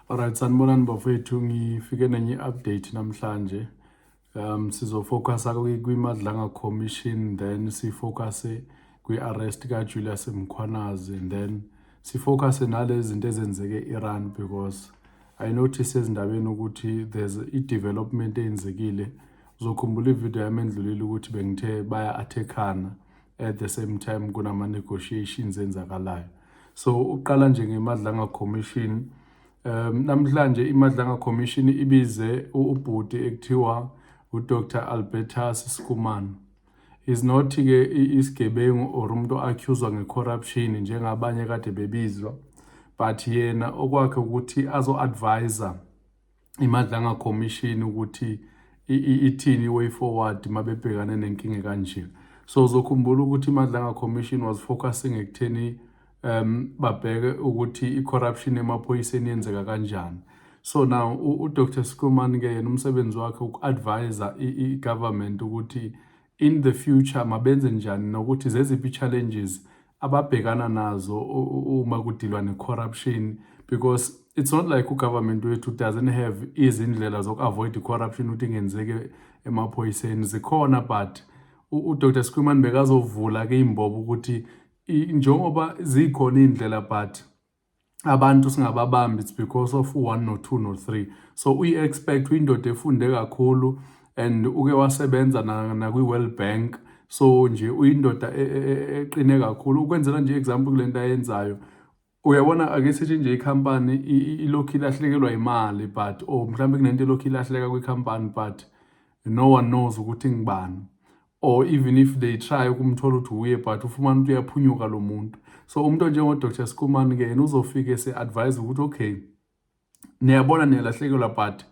Alright, sanibonani bafethu, ngifike nenye i-update namhlanje. Sizofocusa kwi-Madlanga Commission, then sifocuse kwi-arrest ka-Julius Mkhwanazi, and then sifocuse nalezi zinto ezenzeke e-Iran, because I notice ezindabeni ukuthi there's i-development eyenzekile. Uzokhumbula ividiyo yami endlulile ukuthi bengithe baya-attackana, at the same time kunama-negotiations enzakalayo. So uqala nje ngeMadlanga Commission. Namhlanje iMadlanga Commission ibize ubhuti ekuthiwa uDr Albertus Schoeman. Is not ke isigebengu or umuntu accused ngecorruption njengabanye kade bebizwa, but yena okwakhe ukuthi azo advisa iMadlanga Commission ukuthi ithini way forward mabebhekane nenkinga kanje. So uzokhumbula ukuthi iMadlanga Commission was focusing ekutheni babheke ukuthi i-corruption emaphoyiseni yenzeka kanjani. So now uDr Schoeman ke yena umsebenzi wakhe uku-advisa i-government ukuthi in the future mabenze njani nokuthi zeziphi challenges ababhekana nazo uma kudilwa ne-corruption, because it's not like ugovernment wethu doesn't have izindlela zoku-avoid i-corruption ukuthi ingenzeki emaphoyiseni. Zikhona, but uDr Schoeman bekazovula ke imbobo ukuthi njengoba zikhona iy'ndlela but abantu singababambi, it's because of one no two no three. So uyi-expert, uyindoda efunde kakhulu and uke wasebenza nakwi-World Bank, so nje uyindoda eqine kakhulu. Ukwenzela nje example kule nto ayenzayo, uyabona, ake sithi nje ikhampani ilokhu ilahlekelwa imali, but or mhlawumbe kunento elokhu ilahleka kwikhampani, but no one knows ukuthi ngibani, or even if they try ukumthola ukuthi uye, but ufumana ukuthi uyaphunyuka lo muntu. So umuntu onjengo-Dr Schoeman ke yena uzofike ese-advise ukuthi okay, niyabona niyalahlekelwa, but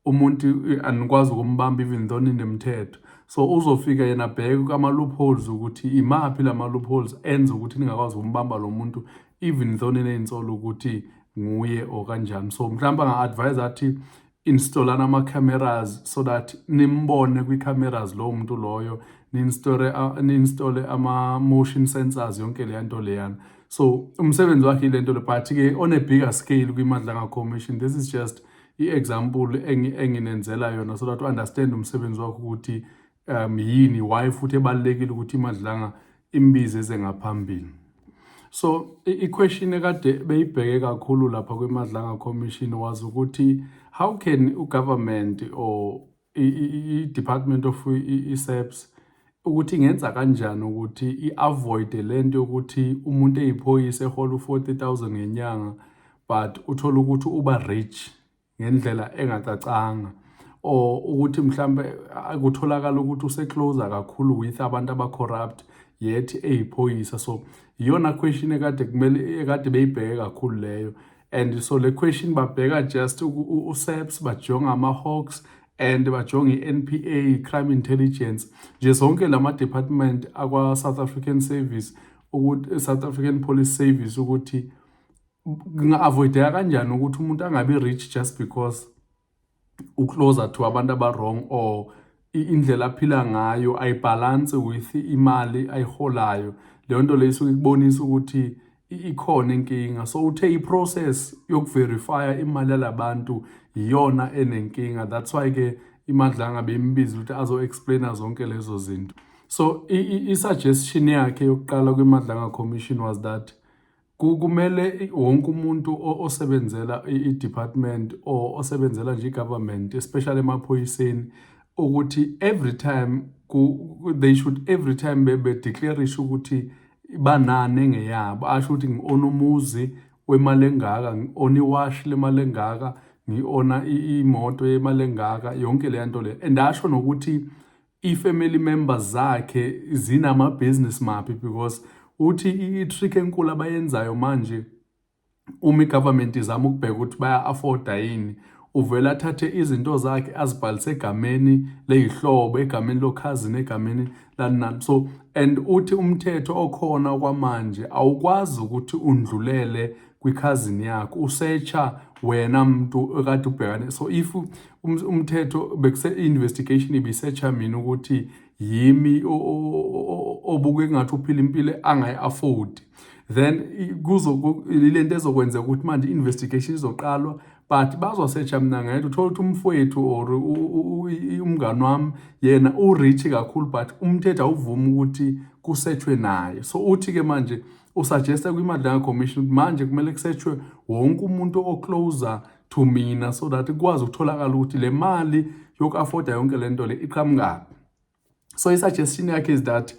umuntu anikwazi ukumbamba even though ninemthetho. So uzofika yena abheke ama-loopholes ukuthi imaphi lama-loopholes enza ukuthi ningakwazi ukumbamba lo muntu even though niney'nsolo ukuthi nguye or kanjani. So mhlawumbe anga-advise athi installani ama-cameras so that nimbone kwi-cameras lowo muntu loyo, ni-installe ama-motion sensors, yonke leya nto leyana. So umsebenzi wakhe ile nto le, but-ke on a bigger scale kwi-Madlanga Commission. This is just i-example enginenzela yona so that u-understand umsebenzi wakho ukuthi yini, why futhi ebalulekile ukuthi iMadlanga imbize eze ngaphambili. So i-question ekade beyibheke kakhulu lapha kwi-Madlanga Commission was ukuthi how can ugovernment or i-Department of i-SAPS ukuthi ingenza kanjani ukuthi i-avoid lento yokuthi umuntu eyiphoyisa ehola u-40,000 ngenyanga, but uthola ukuthi uba rich ngendlela engacacanga, or ukuthi mhlambe kutholakala ukuthi usecloser kakhulu with abantu aba-corrupt yet eyiphoyisa. So iyona question ekade kumele ekade beyibheke kakhulu leyo. And so le question babheka just u-SAPS, bajonga ama-Hawks and bajonga i-NPA, crime intelligence nje, zonke lama department akwa South African Service, ukuthi South African Police Service, ukuthi kunga-avoideka kanjani ukuthi umuntu angabi rich just because ucloser to abantu aba-wrong, or indlela aphila ngayo ayibalance with imali ayiholayo. Leyo nto leyo isuke ikubonisa ukuthi ikhona inkinga. So uthe i-process yokuverifya imali yalabantu iyona enenkinga. That's why ke iMadlanga beyimbiza ukuthi azo-explaina zonke lezo zinto. So i-suggestion yakhe yokuqala kwiMadlanga Commission was that kumele wonke umuntu osebenzela i-department or osebenzela nje i-government, especially emaphoyiseni, ukuthi every time they should every time bedeclarisha ukuthi banani engeyabo, asho ukuthi ngi-own umuzi wemali engaka, ngi-own iwashi lemali engaka, ngi-owna imoto yemali engaka, yonke leya nto le, and asho nokuthi i-family members zakhe zinama-business maphi, because uthi i-trick enkulu abayenzayo manje uma i-government izama ukubheka ukuthi baya-afforda yini, uvele athathe izinto zakhe azibhalise egameni ley'hlobo, egameni lokhazini, egameni lani nani. So and uthi umthetho okhona kwamanje awukwazi ukuthi undlulele kwikhazini yakho usearcha wena muntu ekade ubhekane. So if umthetho bekuse investigation ibisearcha mina ukuthi yimi obuke ngathi uphila impilo angayi-afford, then kuzo lento ezokwenzeka ukuthi manje i-investigation izoqalwa. But bazosearcha mina ngedwa. Uthola ukuthi umfowethu or umngani wami yena u-rich kakhulu, but umthetho awuvumi ukuthi kusetshwe naye. So uthi-ke manje usuggesta kwi-Madlanga Commission ukuthi manje kumele kusetshwe wonke umuntu o-closer to mina so that kukwazi ukutholakala ukuthi le mali yoku-afforda yonke le nto le iqhamukaphi. So i-suggestion yakhe is that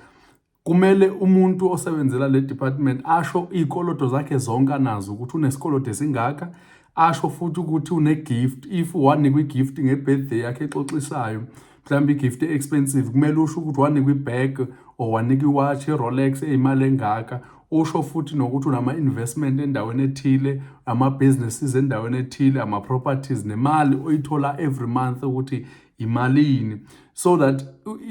kumele umuntu osebenzela le department asho iy'koloto zakhe zonke anazo, ukuthi unesikoloto esingaka, asho futhi ukuthi une-gift, if wanikwa i-gift nge-birthday yakhe exoxisayo, mhlawumbe i-gift e-expensive, kumele usho ukuthi wanikwa i-bag or wanikwa i-watch, i-Rolex eyimali engaka. Usho futhi nokuthi unama-investment endaweni ethile, ama-businesses endaweni ethile, ama-properties, nemali oyithola every month ukuthi imalini, so that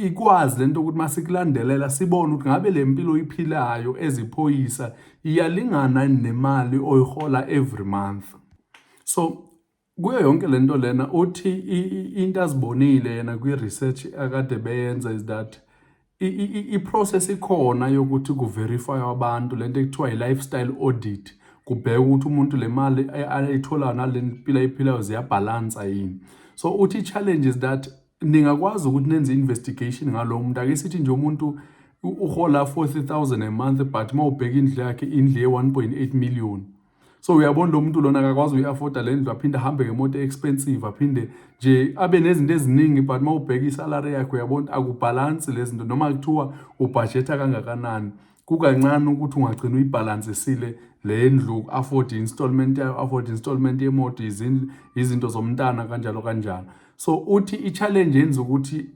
ikwazi lento ukuthi masikulandelela sibone ukuthi ngabe le mpilo oyiphilayo eziphoyisa iyalingana nemali oyihola every month. So kuyo yonke lento lena, uthi into azibonile yena kwi-research akade beyenza is that i-process ikhona yokuthi ku-verify abantu, lento ekuthiwa i-lifestyle audit, kubheka ukuthi umuntu le mali ayitholayo nale mpilo ayiphilayo ziyabhalansa yini. So uthi i-challenge is that ningakwazi ukuthi nenze i-investigation ngalo muntu. Ake sithi nje umuntu uhola 40,000 a month, but uma ubheka indlu yakhe, indlu ye-1.8 million. So uyabona lo muntu lona akakwazi uyi-afforda le ndlu, aphinde ahambe ngemoto expensive, aphinde nje abe nezinto eziningi, but uma ubheka isalary yakhe uyabona akubhalansi lezi zinto. Noma kuthiwa ubhajetha kangakanani, kukancane ukuthi ungagcina uyibhalansisile le ndlu, afford installment yayo, afford installment yemoto, izinto zomntana, kanjalo kanjalo. So uthi i-challenge yenza ukuthi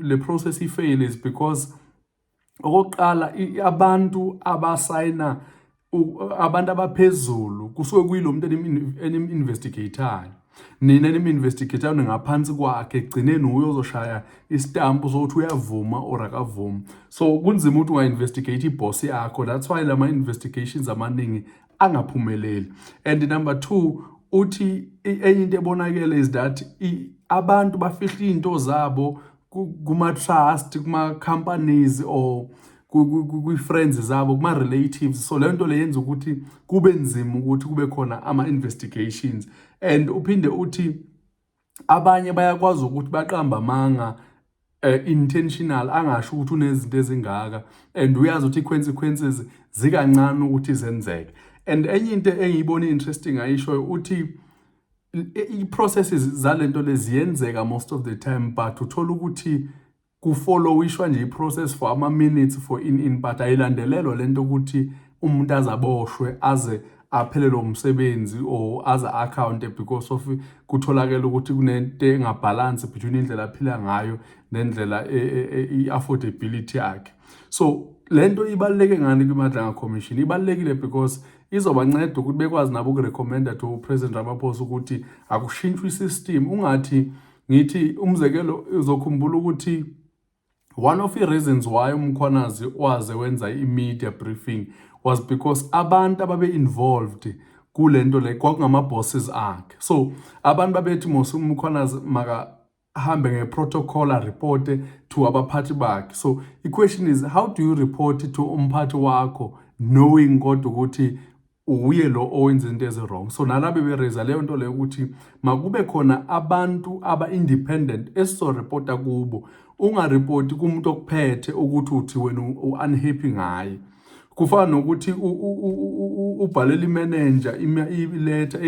le process i-fail is because okokuqala, abantu abasayina, abantu abaphezulu, kusuke kuyilo muntu enim-investigateayo. Nina enim-investigateayo ningaphansi kwakhe, ekugcineni uye ozoshaya isitampu sokuthi uyavuma or akavumi. So kunzima ukuthi unga-investigate ibhosi yakho. That's why lama-investigations amaningi angaphumeleli. And number two, uthi enye into ebonakele is that abantu bafihla iy'nto zabo kuma-trust, kuma-companies or kwi-friends zabo, kuma-relatives. So leyo nto le yenza ukuthi kube nzima ukuthi kube khona ama-investigations. And uphinde uthi abanye bayakwazi ukuthi baqambe amanga intentional, angasho ukuthi unezinto ezingaka and uyazi ukuthi i-consequences zikancane ukuthi zenzeke. And enye into engiyibona interesting ayishoyo, uthi i-processes zalento lezi ziyenzeka most of the time, but uthola ukuthi kufollowishwa nje i-process for ama-minutes for in, but ayilandelelwa lento ukuthi umuntu azaboshwe, aze aphelelwe umsebenzi or aze account, because of kutholakala ukuthi kunento engabhalansi between indlela aphila ngayo nendlela i-affordability yakhe. So lento ibaluleke ngani kwi-Madlanga Commission? Ibalulekile because izobanceda ukuthi bekwazi nabo ukurecommenda to President Ramaphosa ukuthi akushintshwe i-system. Ungathi ngithi umzekelo, uzokhumbula ukuthi one of the reasons why uMkhwanazi waze wenza i-media briefing was because abantu ababe involved kule nto le kwakungama-bosses akhe. So abantu babethi mos uMkhwanazi maka ahambe nge-protocol, areporte to abaphathi bakhe. So i-question is, how do you report to umphathi wakho knowing kodwa ukuthi uye lo owenza into ezi-wrong? So nalabo beraise leyo nto leyo ukuthi makube khona abantu aba-independent esizoreporta kubo. Ungaripoti kumuntu okuphethe ukuthi uthi wena u-unhappy ngaye. Kufana nokuthi ubhalele imanager iletter,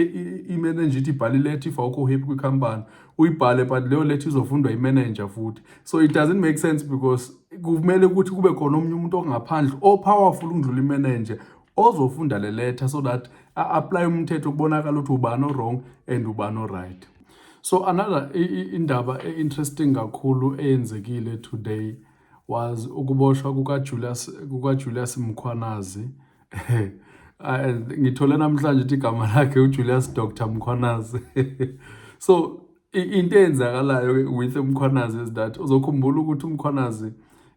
imanager ithi ibhale iletter if awukho happy kwikhampani, uyibhale, but leyo letter izofundwa imanager futhi. So it doesn't make sense because kumele ukuthi kube khona omunye umuntu ongaphandle o-powerful ukudlula imanager ozofunda le letter so that a-apply umthetho, kubonakala ukuthi ubani o-wrong and ubani o-right. So another indaba e-interesting kakhulu eyenzekile today was ukuboshwa kukaJulius Mkhwanazi. Ngithole namhlanje ukuthi igama lakhe uJulius Dr Mkhwanazi. So into eyenzakalayo with uMkhwanazi is that uzokhumbula ukuthi uMkhwanazi,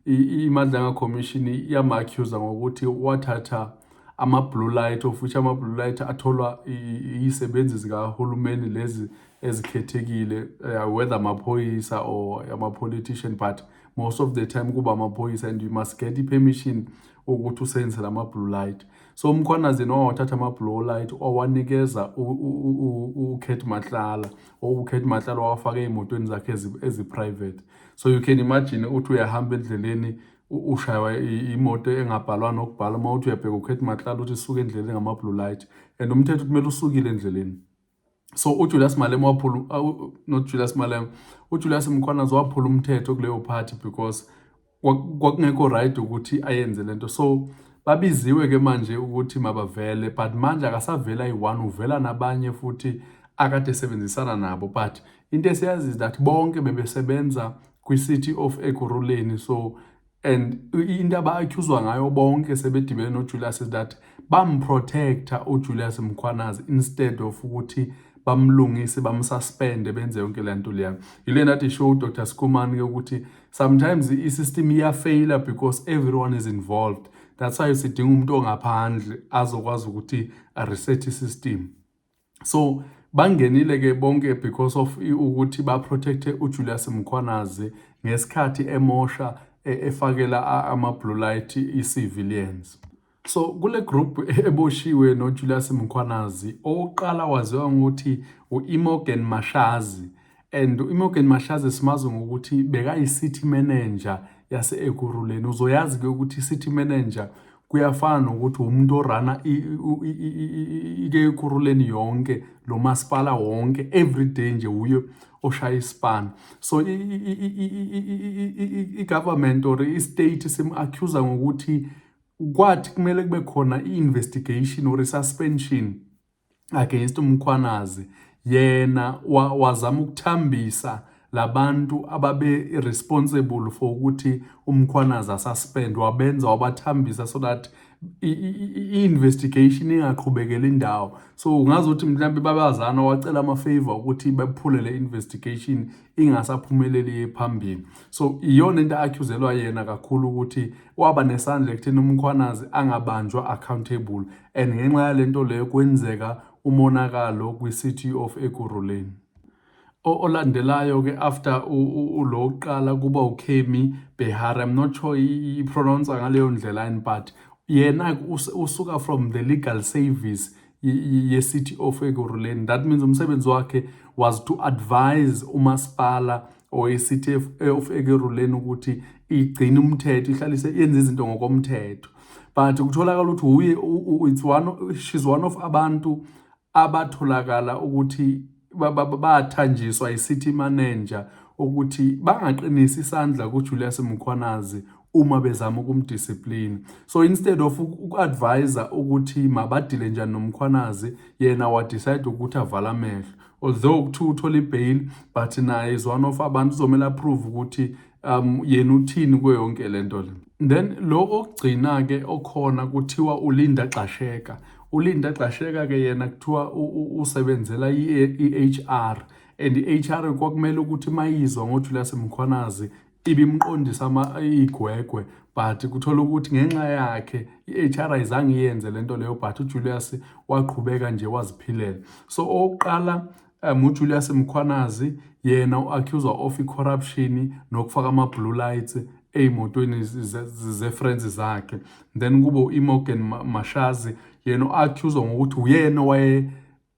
iMadlanga Commission iyam-accuse ngokuthi wathatha ama-blue light, of which ama-blue light atholwa iyisebenzi zikahulumeni lezi ezikhethekile, whether amaphoyisa or ama-politician, but most of the time kuba amaphoyisa, and you must get i-permission ukuthi usebenzise lama-blue light. So uMkhwanazi yena wawathatha ama-blue light, wawanikeza uCat Matlala, uCat Matlala wawafaka ey'motweni zakhe ezi-private. So you can imagine ukuthi uyahamba endleleni, ushaywa imoto engabhalwa nokubhala, uma uthi uyabheka uCat Matlala, uthi suka endleleni ngama-blue light, and umthetho kumele usukile endleleni. So uJulius Malema waphula, not Julius Malema, uJulius Mkhwanazi waphula umthetho kuleyo party because kwakungekho right ukuthi ayenze lento. So babiziwe ke manje ukuthi mabavele, but manje akasavela ayi-one, uvela nabanye futhi akade esebenzisana nabo. But into esiyazi is that bonke bebesebenza kwi-City of Ekurhuleni. So and into aba-accuswa ngayo bonke sebedibene noJulius is that bamprotecta uJulius Mkhwanazi instead of ukuthi bamlungise, bamsuspende, benze yonke le nto leya. Yile nathi show uDr Schoeman ke ukuthi sometimes i-system iyafeyila because everyone is involved. That's why sidinga umuntu ongaphandle azokwazi ukuthi a-reset i-system. So bangenile ke bonke because of ukuthi baprotecte uJulius Mkhwanazi ngesikhathi emosha, efakela ama-blue light i-civilians. So kule group eboshiwe noJulius Mkhwanazi, owokuqala waziwa ngokuthi u-Imogen Mashazi, and u-Imogen Mashazi simazi ngokuthi bekayi-city manager yase-Ekurhuleni. Uzoyazi-ke ukuthi i-city manager kuyafana nokuthi umuntu orana ike Ekurhuleni yonke, lo masipala wonke, every day nje uye oshaya ispan. So i-government or i-state sim-accuse ngokuthi kwathi kumele kube khona i-investigation or i-suspension against uMkhwanazi, yena wazama ukuthambisa labantu ababe responsible for ukuthi uMkhwanazi asuspend, wabenza wabathambisa so that i-investigation ingaqhubekeli indawo. So ungazi ukuthi mhlawumbe babazana, wacela ama-favor ukuthi baphule le investigation, ingasaphumeleli phambili. So iyona into accuselwa yena kakhulu, ukuthi waba nesandla ekutheni uMkhwanazi angabanjwa accountable, and ngenxa yalento leyo kwenzeka umonakalo kwi-City of Ekurhuleni. Olandelayo ke after ulo wokuqala kuba uKemi Behari. I'm not sure i-pronounce ngaleyo ndlela yini, but yena usuka from the legal service ye-City of Ekurhuleni. That means umsebenzi wakhe was to advise umasipala or i-City of Ekurhuleni ukuthi igcine umthetho, ihlalise, yenze izinto ngokomthetho. But kutholakala ukuthi uye it's one she's one of abantu abatholakala ukuthi bathanjiswa i-city manager ukuthi bangaqinisi isandla kuJulius Mkhwanazi uma bezama ukumdiscipline. So instead of uku-advise ukuthi mabadile njani noMkhwanazi, yena wadecide ukuthi avale amehlo. Although kuthiwa uthola ibail, but naye is one of abantu uzomele aprove ukuthi yena uthini kuyo yonke lento le. Then lo okugcina ke okhona kuthiwa uLinda Gxasheka. ULinda Gxasheka ke yena kuthiwa usebenzela i-HR, and i-HR kwakumele ukuthi mayizwa ngoJulius Mkhwanazi ibimqondisa igwegwe, but kuthola ukuthi ngenxa yakhe i-HR ayizange iyenze lento leyo, but uJulius waqhubeka nje waziphilela. So owokuqala uJulius Mkhwanazi, yena u-accused of i-corruption nokufaka ama-blue lights ey'motweni ze-friends zakhe. Then kube u-Imogen Mashazi, yena u-accused ngokuthi uyena owaye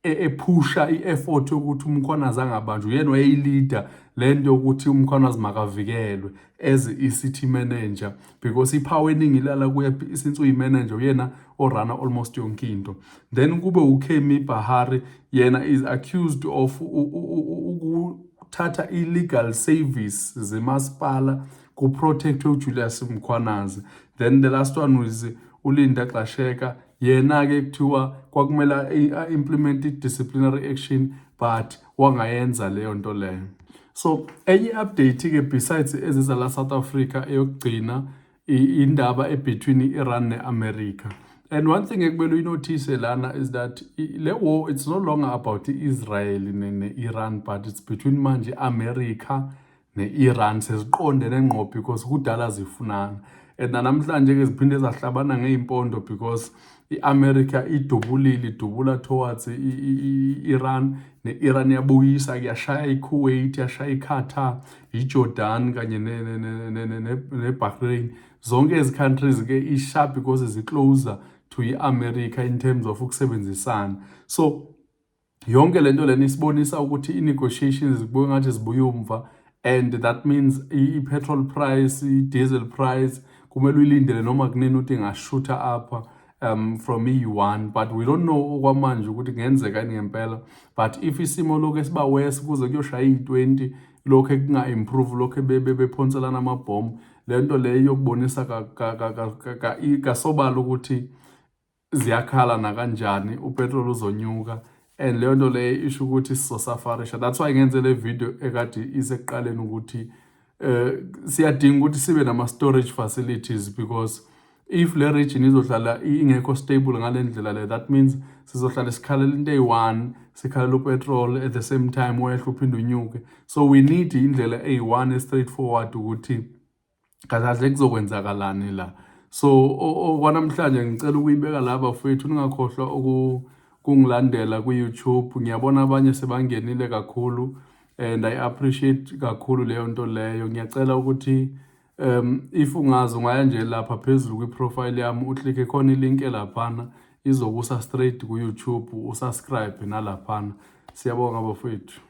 ephusha i-effort yokuthi uMkhwanazi angabanjwa, uyena wayeyi-leader lento yokuthi uMkhwanazi makavikelwe as i-city manager, because ipower eningi ilala kuye since uyi-manager, uyena orana almost yonke into. Then kube uKemi Bahari, yena is accused of ukuthatha i-legal service zemasipala kuprotect uJulius Mkhwanazi. Then the last one was uLinda Gxasheka, yena-ke kuthiwa kwakumele a-implement i-disciplinary action, but wangayenza leyo nto leyo. So enye i-update-ke besides eziza la South Africa, eyokugcina, indaba ebetween i-Iran ne-America. And one thing ekumele uyinothise lana is that le war, it's no longer about i-Israel ne-Iran, but it's between manje i-America ne-Iran, seziqondene ngqo because kudala zifunana. And namhlanje-ke ziphinde zahlabana ngey'mpondo because i-America idubulile, idubula towards i-Iran, ne-Iran yabuyisa, yashaya i-Kuwait, yashaya i-Qatar, i-Jordan kanye ne-Bahrain. Zonke ezi countries ke isha because zi-closer to to i-America in terms of ukusebenzisana. So yonke lento lena isibonisa ukuthi i-negotiations kubuye ngathi zibuye umva, and that means i-petrol price, i-diesel price kumele uyilindele noma kunini ukuthi ingashutha apha from i-1, but we don't know okwamanje ukuthi kungenzeka yini ngempela. But if isimo lokhu esiba worse kuze kuyoshaya iyi-20, lokhu ekunga-improve, lokhu bephonselana amabhomu, le nto leyo iyokubonisa kasobala ukuthi ziyakhala nakanjani, upetrol uzonyuka, and leyo nto leyo isho ukuthi sizosafarisha. That's why ngenze le video ekade isekuqaleni ukuthi siyadinga ukuthi sibe nama-storage facilities, because if le region izohlala ingekho stable ngale ndlela le, that means sizohlala sikhalela into eyi-one, sikhalela upetrol, at the same time wehle uphinde unyuke. So we need indlela eyi-one e-straightforward ukuthi kahle kahle kuzokwenzakalani la. So okwanamhlanje ngicela ukuyibeka la, bafowethu. Ningakhohlwa ukungilandela ku-YouTube. Ngiyabona abanye sebangenile kakhulu and I appreciate kakhulu leyo nto leyo. Ngiyacela ukuthi if ungazi, ungaya nje lapha phezulu kwi-profile yami, uklike khona ilink elaphana, izokusa straight ku-YouTube, usubscribe nalaphana. Siyabonga, bafowethu.